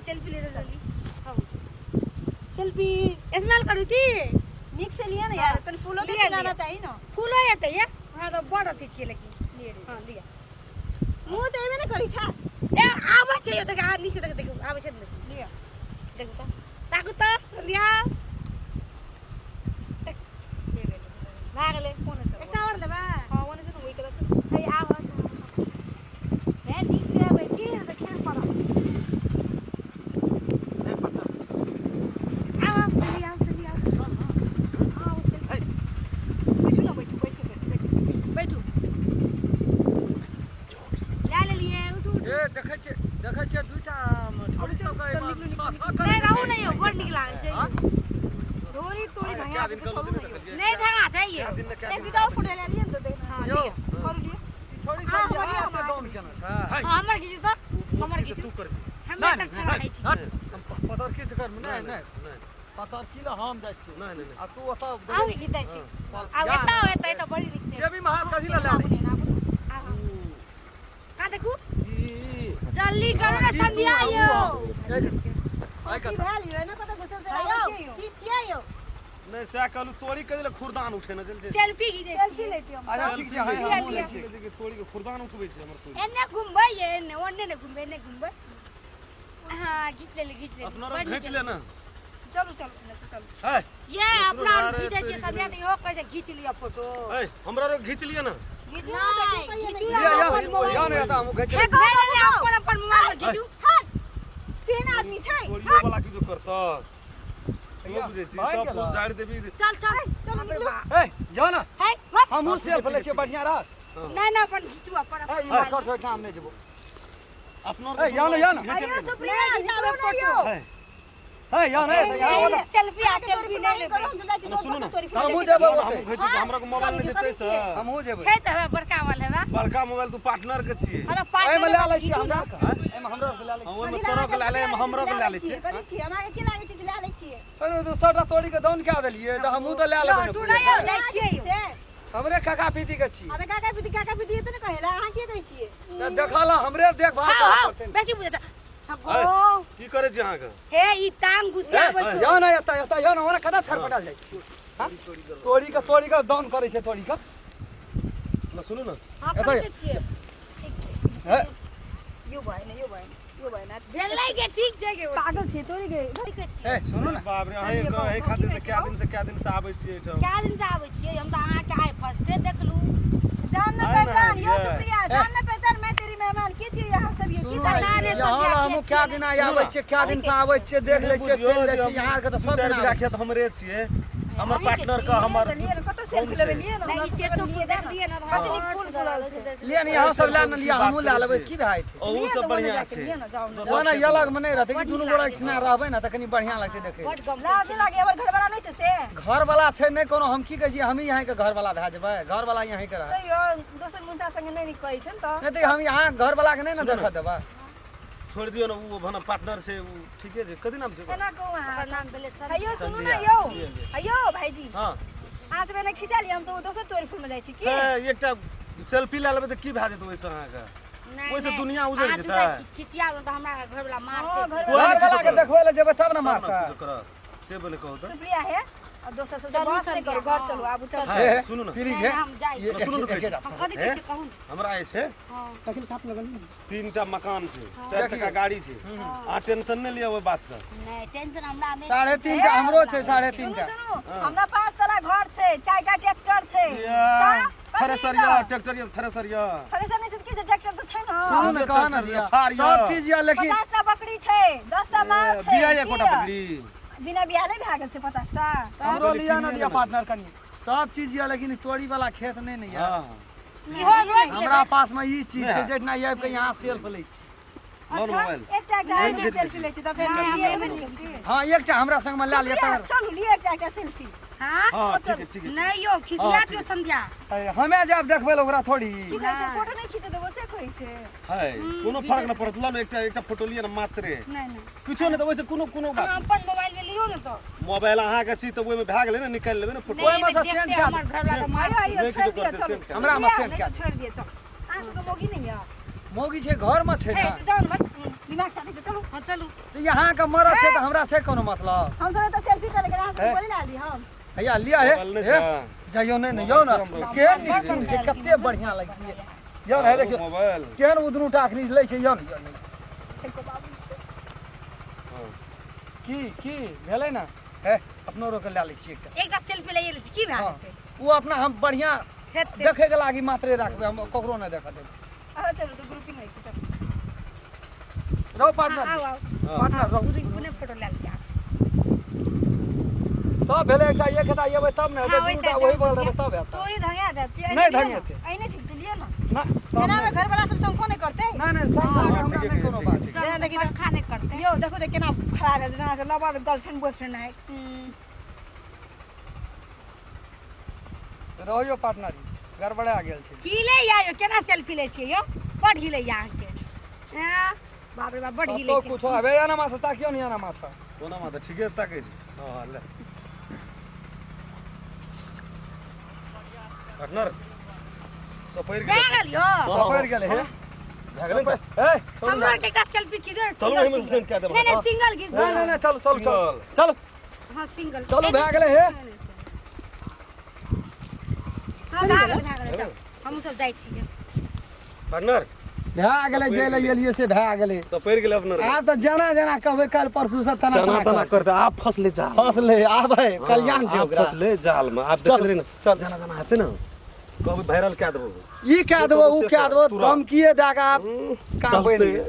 Selfie ले जल्दी। Selfie smile करू की? नीक से लिअ ने यार, तन फूलो के लिअ, सिलाना लिअ। चाही न। फूलो एतै ये, हमरा तऽ बड़ अथी छियै लेकिन। लिए रे। हँ लिअ। मुँह तऽ एबे ने करै छा। ए आबै छै यौ, देख आ नीक से देख, देखू आबै छै ने, देखू। लिअ। देखू तऽ, ताकू तऽ लिअ। ले ले ले। भए गेलै। कोने से एकटा आओर लेबै? हँ, ओने से ने, ओहि तरफ से। हे आब हे नीक से आबै की तऽ खेल पड़त। आब आब जल्दी आउ, जल्दी आउ। आउ, सेल्फी। बैठू ने, बैठू बैठू बैठू बैठू। बैठू, लए लेलियै। उठू उठू। ए देखै छियै, देखै छियै दूटा छोरी सब के एहिमे छह छह नहि करै। रहू नहि यौ, बड़ नीक लागै छै। हाँ? डोरी तोरी अरे, धंगा क्या दिन देतै, कहलहुँ छोड़ू से ने नहि यौ। देखलियै। नहि धंगा छै क्या यौ। दिन ने क्या एक दिन दूटा और फोटो ले लिअ ने तऽ देख। हँ यौ, लिअ। करू लिअ। ई छोरी हाँ, सब हमर यहाँ हमर एते दौन केने छै। हाय, हँ, हमर घिचू तऽ, हमर मोटकी से घिचू। तू करबी। हमे नहि, तऽ नहि, खड़ा रहै छी। हट, हम पतरकी से करबै। नहि नहि नहि, नहि पतरकी लए हम जाइ छियै नहि नहि आ तू ओतऽ आउ घिचै छी। आब जा एतऽ ने। आउ, एतऽ एतऽ बड़ी नीक छै। जेबीमे हाथ कथी लए लए लै छी? आउ, आउ। कहाँ देखू। ई जल्दी करू ने ई तू संध्या आ ऊ यौ। हम। आइ की कतऽ भेल यौ? एना कतऽ घुसल से यौ आबै छियै यौ? की छियै यौ? नहि, सएह कहलहुँ, तोरी के जे खुरदान उठेने चल छै। सेल्फी घिचै सेल्फी छियै। लै छियै हम। अच्छा ठीक छै, हँ लिअ, हमहूँ लिअ। लै छियै। तोरी के खुरदान उठबै छै हमर तोरी। एन्ने घुमबै ये, एन्ने ओन्ने ने घुमबै, एन्ने घुमबै। हाँ घिच लेली, घिच लेली। अपना बड़ रंग नीक। घींच ले ना। चलू चलू, एने से चलू। है ये सुनू अपना ने, और अरे घिचै छियै तोरी संध्या, तऽ इहो कहै छै घीच लिअ फोटो। है, हमरा रो घींच लिअ ना। घिचू नहि, घिचू लिअ, लिअ, अपन मोबाइल। लिअ ने एतऽ, हमहूँ घीच नहि लै छी। नहि नहि, अपन अपन मोबाइल में घिचू। हट, केहन आदमी छै? तोरियो वाला की जो करतऽ सेहो बुझै छी। भए सब गेल। फूल झाड़ि देबी। चल चल। चलू निकलू। ए जाउ ने। हे हट। हमहूँ सेल्फ लै छियै, बढ़िआँ रहत। नहि नहि, अपन घिचू अपन ए अपन ई मोबाइल। कर छोड़, हम नहि जेबो। अपनो ए, जाउ ने, जाउ ने। घींच अयो ले। सुप्रिया, नहि घिचाबै निकलू ने फोटो। यौ। है हे जाउ ने, तऽ यहाँ आबऽ ने। सेल्फी आ अहाँके तोरी सेल्फी फूल नहि नहीं लेबै। करू, हम तऽ जाइ छी सुनू दोसर ने। तोरी फूल हमहूँ लेके। जेबै ना, ओतै। हमहूँ घीचै छी, हमरा मोबाइल नहि जेतै से। हमहूँ जेबै। छै तऽ हेबा बड़का मोबाइल हेबा। बड़का मोबाइल तू पार्टनर के छियै। हँ तऽ एहिमे पार्टनर लए लै छियै घिचू हमरा ने। आरके। एहिमे हमरा आरके लए लै हँ, छियै। ओहिमे तोरो के लए ले, एहिमे हमरो के लए लै छियै। कथी छियै? हमरा के लागै छै जे लए लै छियै? अरे तऽ सबटा तोड़ी के दौन कए देलियै तऽ हमहूँ तऽ लए लेबै ने। लड्डू नहि यौ, जाइ छियै यौ। से हमरे काका पीती के छी। अबे काका पीती, काका पीती एते ने कहेला, अहाँ के कहै छियै? तऽ देखल हमरे देखभाल हँ करऽ हँ पड़तै ने। बेसी बुझै छै। हँ है, गो। की करै छी अहाँके? हे ई टांग घुसियाबै छौ। जाउ ने एतऽ, एतऽ जाउ ने, ओना कतऽ छरपटाल जाइ छी? हाँ? तोड़ी के तोड़ी के दौन करै छै तोड़ी के। ना सुनू ने। हँ एतऽ कथी छियै? हे यो भएन, यो भएन, यो भएन। भेलै गे, ठीक छै गे। पागल छियै तोरी के। ठीक छियै। ए सुनू ने। बाप रे, अहीं के अहीं खातिर तऽ कए दिन से, कए दिन से आबै छियै एहिठाम। कए दिन से आबै छियै हम तऽ अहाँके आइ फर्स्टे देखलू। जान न आइ ने पहचान यो आइए। सुप्रिया, जान न पहचान, मैं तेरी मेहमान के छियै यहाँ सब यो की सुनू पता ने, नहि यहाँ संध्या हमहूँ के कए छियै। दिन आबै छियै, कए दिन से आबै छियै, देख लै छियै, चलि जाइ छियै। यहाँ आरके तऽ दू सब चारि दिन बीघा आबै खेत हमरे छियै, हमर अहींके पार्टनर के छियै। हमर लिए न, कतऽ कम सेल्फी लेबै छै। लिए न। नहि, ई हमरा सेरसों सबके फूल लिए दे न। देखलियै ने। कते नीक फूल फूलल छै। लिअ ने, यहाँ सब लए ने लिअ, हमहूँ लए लेबै। की भए जेतै? ओहू लिए सब न, ओने बढ़िआँ जाके छै। लिए न, जाउ न। दोसर ओना खेत अलग मे नहि रहतै कि दुनू गोरा एकठिना रहबै ने तऽ कनि बढ़िआँ लगतै देखै। बड गम। लाज नहि लागै? हमर घरवाला नहि छै से? घरवला छै नहि कोनो। हम की कहै छियै, हमही यहाँके घरवला भए जेबै, घरवला यहीँके रहत। तैयो दोसर मुंसा संगे नहि नीक कहै छै ने तऽ। नहि तऽ हम यहाँ घरवलाके नहि ने देखऽ देबै। छोड़ि दियौ ने, ओ भने पार्टनर छै, ओ ठीके छै। कथी नाम छै ओकर? एना कहू अहाँ। ओकर नाम भेलै संध्या। हैयो सुनू ने संध्या। यौ। लिअ, लिअ। हैयो भाईजी। हँ। अहाँ सब एना खिचा लिअ, हम सब ओ दोसर तोरी फूल में जाइ छी की। हे, एकटा सेल्फी लए लेबै तऽ की भए जेतै ओहिसँ अहाँके? नहि, ओहिसँ नहि, दुनिया उजड़ि अहाँ जेतै। दूटा खिचियाब तऽ हमरा घरवला हँ मारतै। घरवाला। घरवलाके देखबै लए जेबै तब ने तब ने मारतै। किछो करत से बोले, कहू तऽ। सुप्रिया हे, और दोसर सब चलू बहस नहि करू, संध्या, घर चलू, आबू चलू। हँ, हे, सुनू ने। प्लीज नहि, हे। हम जाइ ये छी। सुनू ने, एके हम कथी कहै छियै कहू ने। हमरा जे छै हँ। तीनटा मकान छै, चारि चक्का गाड़ी छै, अहाँ टेंशन नहि लिअ ओहि बातके। नहि, टेंशन हमरा नहि। 3.5 टा हमरो छै, साढ़े सुनू तीन टा। सुनू, हमरा 5 तला घर छै, 4टा ट्रैक्टर छै। या, तऽ थ्रेसर यऽ, ट्रैक्टर यऽ, थ्रेसर यऽ? थ्रेसर नहि छै तऽ की छै, ट्रैक्टर तऽ छै ने। सुनू ने, कह ने दिया फाड़ यऽ। सब चीज यऽ लेकिन 50टा बकरी छै, 10टा माल छै। बिया की एकोटा यऽ? बकरी बिना बियाले भए गेल छै 50टा। हमरो लिअ ने दिया पार्टनर कनि। सब चीज यऽ लेकिन तोरी वाला खेत नहि ने यऽ। हँ। इहो रोपि हमरा लेबै। पास में ई चीज छै नहि। जेठना आबि के यहाँ सेल्फ लै छी। लोन अच्छा मोबाइल एकटा एकटा आबि सेल्फी लै छी तऽ फेर लिए लेबै ने सेल्फी। हाँ, एकटा हमरा संग में लए लिअ सुप्रिया, तकर। चलू लिए एकटा एकटा सेल्फी। हाँ हँ, ठीक है, ठीक है। नहि यौ, खिसिया दियौ संध्या। हमे जायब देखबै लए ओकरा थोड़ी। की कहै छै, फोटो नहि खींच देबो से कहै छै। है, कोनो फर्क नहि पड़त। लऽ ने एकटा एकटा फोटो लिअ ने मात्रे। नहि नहि। किछो नहि तऽ ओहिसँ कोनो कोनो अहाँ बात। अपन मोबाइल में लियौ ने तऽ। मोबाइल अहाँके छी तऽ ओहिमे भए गेलै ने, निकालि लेबै ने फोटो। ओहिमे सँ देखते सेंड कए हमर घरवला के मार। आइयो आइयो नहि छोड़ि किछो दिअ करतै, चलू। सेंड कए। हमरा मे सुप्रिया, सेंड नहि कए। तऽ छोड़ि दिअ चलू। अहाँ सबके मौगी नहि यऽ? मौगी छै, घर में छै हे ने। तऽ जाउ ने। दिमाग चाटै छै, चलू। हँ चलू। तऽ यहाँ के मरद छै तऽ हमरा छै कोनो मतलब? हम सब एतऽ सेल्फी करे के अहाँ सब हे। बोले ना दी हम। हैया लिअ हे। मोबाइल नहि हे छै। जइयौ नहि ने यौ ने। मोबाइल छै हमरो। केहन नीक सीन छै, कते बढ़िआँ लगतियै यौ ने। हे देखियौ मोबाइल। केहन ओ दुनू टा अखनी लै छै यौ ने, यौ ने। हँ। की की भेलै ने? हे अपनो रोके लए लै छियै एकटा। एकटा सेल्फी लैए लै छी की भए हँ जेतै? ओ अपना हम बढ़िआँ हेतै। देखैके लागी मात्रे राखबै, हम ककरो नहि देखऽ देबै। अहाँ चलू तऽ ग्रुपिंग लै छी, चलू। रहो पार्टनर। आउ आउ। पार्टनर रहू। ग्रुपिंग फोटो लए लै छी। तब भेलै एकटा एक हेता एबै तब ने हेतै। हँ, ओहि दूटा साइड ओहि जाउ। बगल रहबै तब हेतै। तोरी धंगा जाती। नहि धंगेतै। ऐने ठीक छै, लिअ ने। ना तब एना में नहि। घर वाला सब शंको नहि करतै। नहि नहि, सब हँ, हमरा ठीके नहि कोनो कहै, बात। ठीके। जेना देखी तऽ पंखा नहि करतै। यौ देखू तऽ केना खराब है, जेना से लवर गर्लफ्रेंड बॉयफ्रेंड है। रहो यौ पार्टनर, गड़बड़ा गेल छै। की लै यौ, केना सेल्फी लै छियै यौ? बड हिलै या अहाँके। ऐं, बाप रे बाप, बड हिलै कतौ छै। कुछो आबे या ना माथा ताकियो ने, या ना माथा। कोना माथा ठीके ताकै छै। हँ ले पार्टनर, सपरि भए गेलै। गेल यौ। सपरि गेलै हे। भए गेलै ने? हे छोड़ू। हमरो आरके एकटा सेल्फी खींचो। चलू, एहिमे सेंड कए देब। नहि नहि, सिंगल घीच। नहि नहि नहि, चलू चलू चलू। सिंगल। चलू। हँ सिंगल। चलू, भए गेलै हे। हँ भए गेलै, भए गेलै, चल हमहूँ सब जाइ छियै। पार्टनर, भए गेलै, जे लए एलियै से भए गेलै। सपरि गेलै अपना। आब तऽ जेना जेना कहबै काल्हि परसू से तना तना तना करते आब फसले जाल। फसले आबै कल्याण छै आब ओकरा। फसले जाल में आब चल, देखले ने। चल। जाना जाना हेतै ने, कहबै वायरल कए देबो। ई कए देबो, ऊ कए देबो, तुरंत। धमकिए दए कऽ आब काम बनि चलतै। गेल।